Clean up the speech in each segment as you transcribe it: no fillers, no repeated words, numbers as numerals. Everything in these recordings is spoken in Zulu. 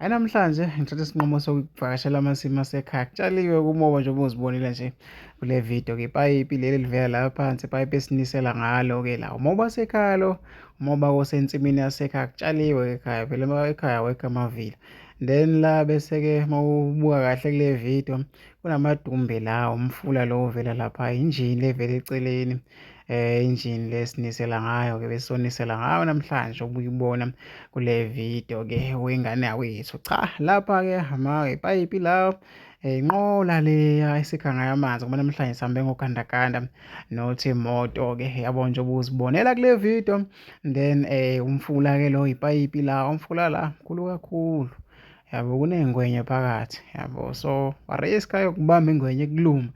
Hhayi namhlanje ngithathe isinqumo sokuvakashela amasimu asekhaya. Kutshaliwe kumoba njengoba uzibonela nje kule video-ke ipayipi leli livela la phansi ipayipi esinisela ngalo-ke la umoba wasekhaya lo umoba osensimini yasekhaya kutshaliwe ekhaya phela ekhaya awekho amavila. Then la bese-ke uma ubuka kahle kule video kunamadumbe la umfula lo ovela lapha injini levela eceleni injini lesinisela ngayo ke besonisela ngayo namhlanje obuyibona kule video ke wengane yakwethu cha lapha ke hama ipayipi la inqola le esikha ngayo amanzi ngoba namhlanje sihambe ngogandaganda not imoto ke yabo nje ubuzibonela kule video then umfula ke lo ipayipi la umfula la mkhulu kakhulu yabo kuney'ngwenya phakathi yabo so risk yokubamba ingwenya ekuluma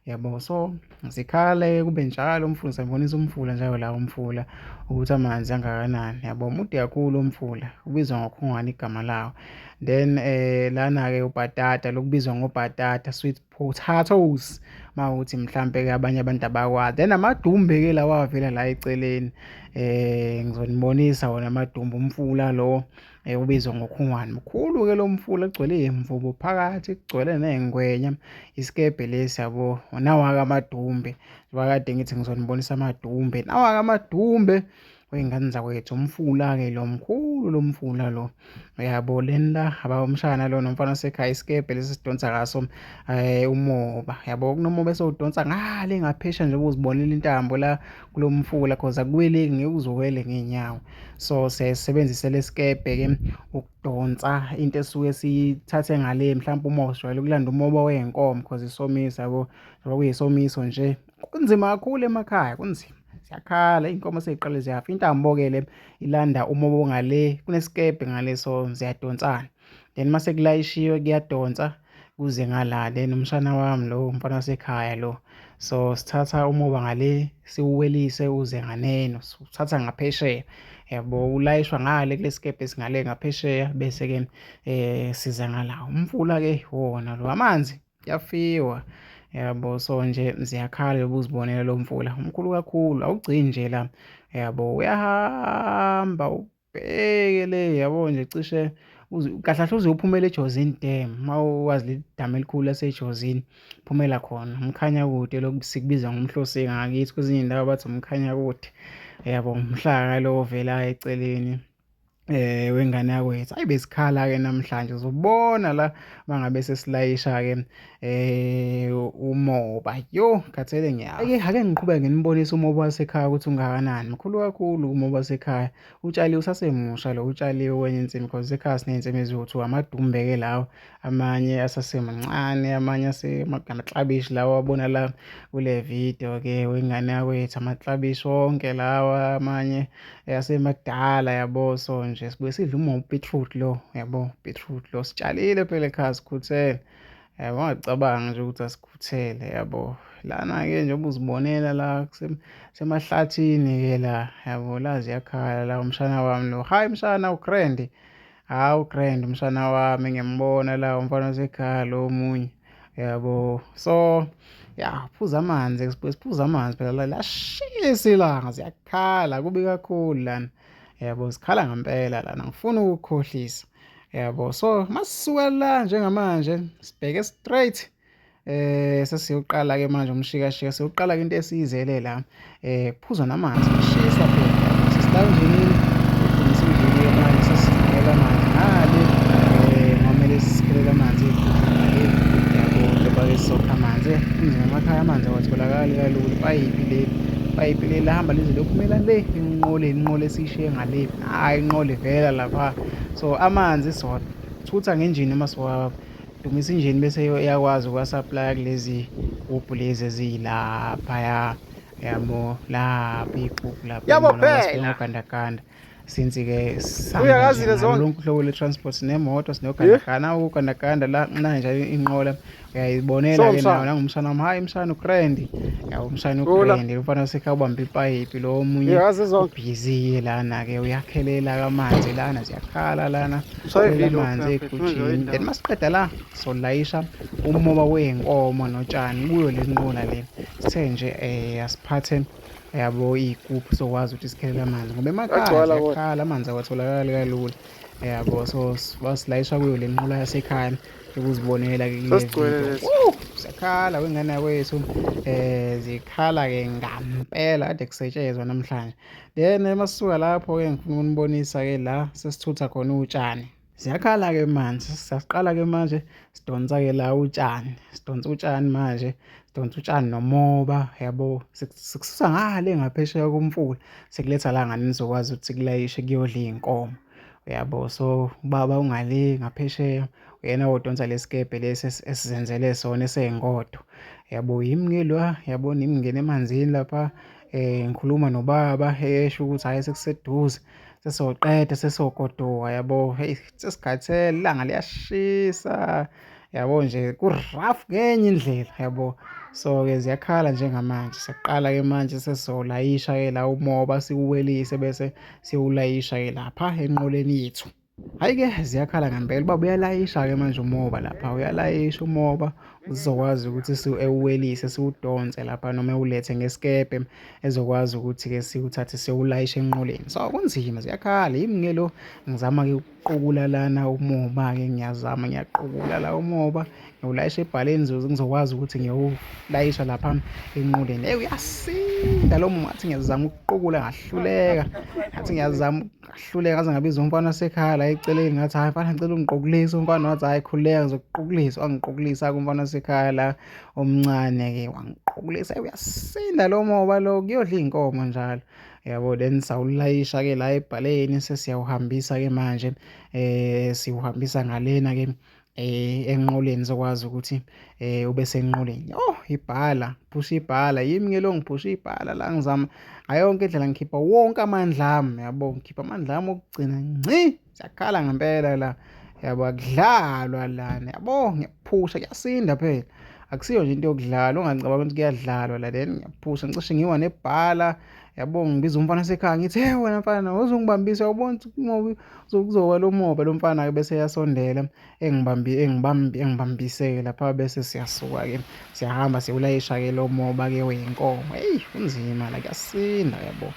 yabo so zikhale kube njalo umfula siyabonisa umfula njalo la umfula ukuthi amanzi angakanani yabo mude kakhulu umfula ubizwa ngokhungwane igama lawo then lana-ke ubhatata lokubizwa ngobhatata sweet potatoes mawukuthi mhlampe-ke abanye abantu abakwazi then amadumbe-ke lawa avela la eceleni ngizonibonisa wona amadumbe umfula lo ubizwa ngokhungwane. Mkhulu-ke lo mfula kugcwele iy'mvubu phakathi, kugcwele ney'ngwenya. Isikebhe lesi yabo, nawa-ke amadumbe njengoba kade ngithi ngizonibonisa amadumbe, nawa-ke amadumbe wey'ngane zakwethu. Umfula-ke lo mkhulu lo mfula lo, uyabo leni la umshana lo nomfana wasekhaya isikebhe lesi esidonsa ngaso umoba, yabo kunomoba esewudonsa ngale ngaphesheya njengoba uzibonela intambo la kulo mfula cause akuweleki ngeke uze uwele ngey'nyawo. So siyayisebenzisa lesikebhe-ke ukudonsa into esuke siyithathe ngale mhlawumpe uma sijwayele ukulanda umoba wey'nkomo cause isomiso yabo njengoba kuyisomiso nje kunzima kakhulu emakhaya kunzima siyakhala iy'nkomo sey'qale ziyafa. Intambo-ke le ilanda umoba ongale kunesikebhe ngale so ziyadonsana. Then mase kulayishiwe kuyadonsa kuze ngala then umshana wami lo umfana wasekhaya lo so sithatha umoba ngale siwuwelise uze nganeno sithatha ngaphesheya yabo ulayishwa ngale kulesikebhe singale ngaphesheya bese-ke siza ngala umfula-ke wona lo amanzi kuyafiwa yabo so nje ziyakhala ubuzibonela lo mfula umkhulu kakhulu awugcini nje la yabo uyahamba ubheke le yabo nje cishe kahle kahle uze uphumele eJozini Dam uma wazi leli damu elikhulu laseJozini phumela khona umkhanyakude lokhu sikubiza ngomhlosika ngakithi kwezinye iy'ndawo bathi umkhanyakude yabo umhlaka lo ovela eceleni wengane yakwethu ayi besikhala ke namhlanje uzobona la mangabe sesilayisha ke umoba yo khathele ngiyafa ake ake ngiqhubeke nginibonise umoba wasekhaya ukuthi ungakanani mkhulu kakhulu umoba wasekhaya utshaliwe usasemusha lo utshaliwe kwenye insimi because ekhaya siney'nsimi eziwu-two amadumbe-ke lawo amanye asasemancane amanye amaklabishi lawa wabona la kule video-ke wengane yakwethu amaklabishi wonke lawa amanye asemadala yabo so nje sibuye sidle uma ubeetroot lo yabo beetroot lo sitshalile phela ekhaya sikhuthele yabo ungacabangi nje ukuthi asikhuthele yabo lana-ke njengoba uzibonela la kusemahlathini-ke la yabo la ziyakhala la umshana wami lo hayi mshana ugrand hawu grand umshana wami ngiyambona la umfana wasekhaya lo omunye yabo so ya phuza amanzi siphuza amanzi phela la lashisa ilanga ziyakhala kubi kakhulu lana yabo zikhala ngempela lana ngifuna ukukhohlisa yabo so masisuka la njengamanje sibheke straight sesiyoqala ke manje umshikashika siyoqala ke into esiyizele la kuphuzwa namanzi kushisa phela sesilanjinini udumisa injini ke manje sesisikhelela amanzi ngale ngomele sisikhelela amanzi ngale yabo njengoba ke sokha amanzi kunzima emakhaya amanzi awatholakali kalula ipayipi leli ipayipi leli lahamba lize liyophumela le enqoleni inqola esiyishiye ngale hhayi inqola ivela lapha so amanzi siwathutha ngenjini uma siwa Dumisa injini bese iyakwazi ukuwasaplaya kulezi gubhu lezi eziyilaphaya yabo lapha igubhu lapha Yabo phela. ngogandaganda since-ke Uyakazile zonke. lonke uhlobo lwe-transport sinemoto sinogandaganda ugandaganda la nxa inqola uyayibonela So, ke mshana. nayo nangumshana wami hayi mshana ugrand yabo umshana Hola. ugrand umfana wasekhaya ubambe ipayipi lo omunye Uyazi zonke. ubhiziye lana-ke uyakhelela amanzi lana ziyakhala lana Usayivile Khelela amanzi lokhu, mfethu, egujini indawo. then masiqeda la solayisha umoba wey'nkomo notshani kuyo le nqola le sithe nje asiphathe yabo iy'gubhu sokwazi ukuthi sikhelele amanzi ngoba emakhaya Agcwala kodwa. ziyakhala amanzi awatholakali kalula Yabo, so wasilayisha kuyo le nqola yasekhaya ukuzibonela ke kule Sesigcwele video. lesi. Woo! Siyakhala wengane yakwethu, zikhala ke ngampela, kade kusetshezwa namhlanje. Then masisuka lapho ke ngifuna ukunibonisa ke la sesithutha khona utshani. Ziyakhala ke manje, siyaqala ke manje sidonsa ke la utshani, sidonsa utshani manje, sidonsa utshani nomoba, yabo, sikususa ngale ngaphesheya komfula, sikuletha la ngane nizokwazi ukuthi sikulayishe kuyodla iy'nkomo. Uyabo, so ubaba ungale ngaphesheya uyena odonsa lesikebhe lesi esizenzele sona eseyingodo. Yabo, yimi ngilwa, yabo, nimi ngingena emanzini lapha, ngikhuluma nobaba esho ukuthi hhayi sekuseduze sesoqeda sesogoduka, yabo. Hey, sesikhathele, ilanga liyashisa, yabo nje ku-rough ngenye indlela, yabo. So-ke ziyakhala njengamanje, siyaqala-ke manje sesizolayisha-ke la umoba siwuwelise bese siwulayisha-ke lapha enqoleni yethu. Hhayi-ke ziyakhala ngempela, ubaba uyalayisha-ke manje umoba lapha, uyalayisha umoba uzokwazi ukuthi ewuwelise siwudonse lapha noma ewulethe ngesikebhe ezokwazi ukuthi-ke siwuthathe siwulayishe enqoleni. So kunzima, ziyakhala, yimi ke lo ngizama-ke ukuqukula lana umoba-ke, ngiyazama ngiyaqukula la umoba ngiwulayisha ebhaleni ngizokwazi ukuthi ngiyowulayisha lapha enqoleni. Eyi uyasinda lo moba, ngathi ngiyazama ukuqukula ngahluleka, ngathi ngiyazama ngahluleka ngaze ngabiza umfana wasekhaya la eceleni, ngathi hhayi mfana ngicela ungiqukulise. Umfana wathi hhayi khululeka ngizokuqukulisa. Wangiqukulisa-ke umfana wasekhaya la omncane-ke, wangiqukulisa. Uyasinda lo moba lo, kuyodla iy'nkomo njalo, yabo. Then sawulayisha-ke la ebhaleni, sesiyawuhambisa-ke manje, siwuhambisa ngalena-ke enqoleni sokwazi ukuthi ube senqoleni. Oh, ibhala, phusha ibhala, yimi ke lo ngiphusha ibhala la, ngizama ngayo yonke indlela, ngikhipha wonke amandla ami, yabo, ngikhipha amandla ami okugcina ngci, siyakhala ngempela la, yabo, akudlalwa lana, yabo, ngiyaphusha, kuyasinda phela, akusiyo nje into yokudlala, ungacabanga ukuthi kuyadlalwa la. Then ngiyaphusha, ngicishe ngiwa nebhala, yabo, ngibiza umfana wasekhaya ngithi hey wena mfana uzongibambisa, uyabona ukuthi kuzowa lo moba. Lo mfana-ke bese eyasondela engibambise-ke lapha, bese siyasuka-ke siyahamba siyowulayisha-ke lo moba-ke wey'nkomo. Eyi kunzima la, kuyasinda, yabo,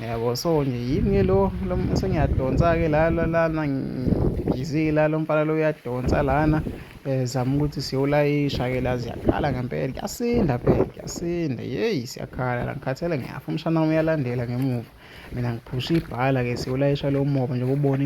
yabo. So nje yimi-ke lo sengiyadonsa-ke la lana, ngibhizi la, lo mfana lo uyadonsa lana, zama ukuthi siyolayisha-ke la. Ziyakhala ngempela, kuyasinda phela, kuyasinda, yeyi siyakhala la, ngikhathele ngiyafa, umshana wami uyalandela ngemuva, mina ngiphusha ibhala-ke, siyolayisha lo moba njengoba ubona.